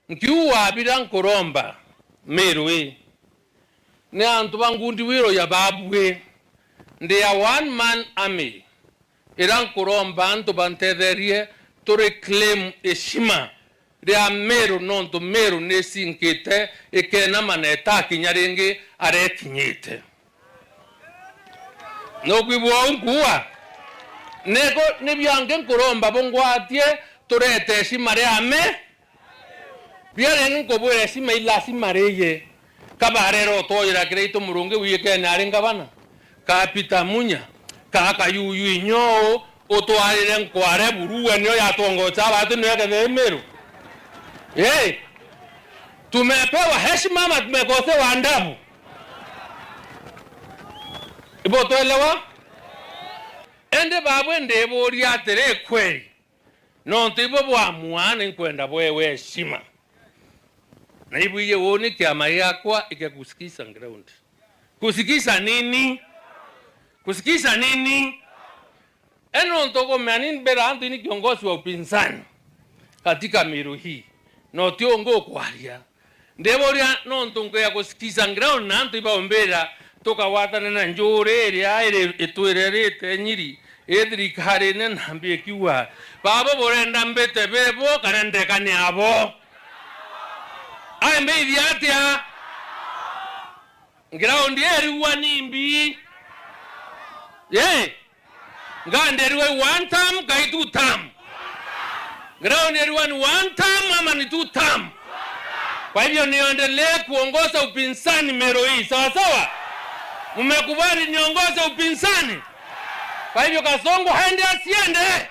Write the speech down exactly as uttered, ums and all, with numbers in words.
Nkiuga biria nkuromba Meru ii, ni antu ba ngundi wiro ya babui, ndi a one man army, ira nkuromba antu bantetherie tu reclaim heshima ria Meru, nontu Meru ni isinkite ikenama na itakinya ringi arekinyite. Nukwigua uu nkuuga? Niko ni biangi nkuromba bungwatie turete heshima ria me. Bia ringi nkubwira heshima i lazima riye. Kabarera utwoyera kiria itu murungi wiyikene ari ngavana, ka Peter Munya, ka Kayuyu inyoo, utwarire nkware buru, we nio yatwongocha batu nio ekethire Meru. Hey, tumepewa heshima ama tumekosewa adabu? Ibo twelewa? Indi babwe ndiburia atiri, kweli, nontu ibo bwamua, ni nkwenda bwewe heshima. Na ibwije uni kiama giakwa ikia kusikiza ground. Kusikiza nini? Kusikiza nini? E nontu kumea ni mbira antu ni kiongozi wa upinzani katika Meru hii. No ti ungi ukwaria. Ndiburia nontu nkwia kusikiza ground na antu ibaumbira tukagwatane na njuri iria iri itwirerite nyiri i thirikarine na mbi ikiuga, babo burenda mbite bibo kana ndekane abo? Ai mbithia atia? Ground irigua ni mbi. Ye. Ground irigua one term kai two term? Ground irigua ni one term ama ni two term? Kwa hivyo niendelee kuongoza upinzani Meru hii, sawa sawa? Mmekubali niongoze upinzani? Kwa hivyo Kasongo aende asiende?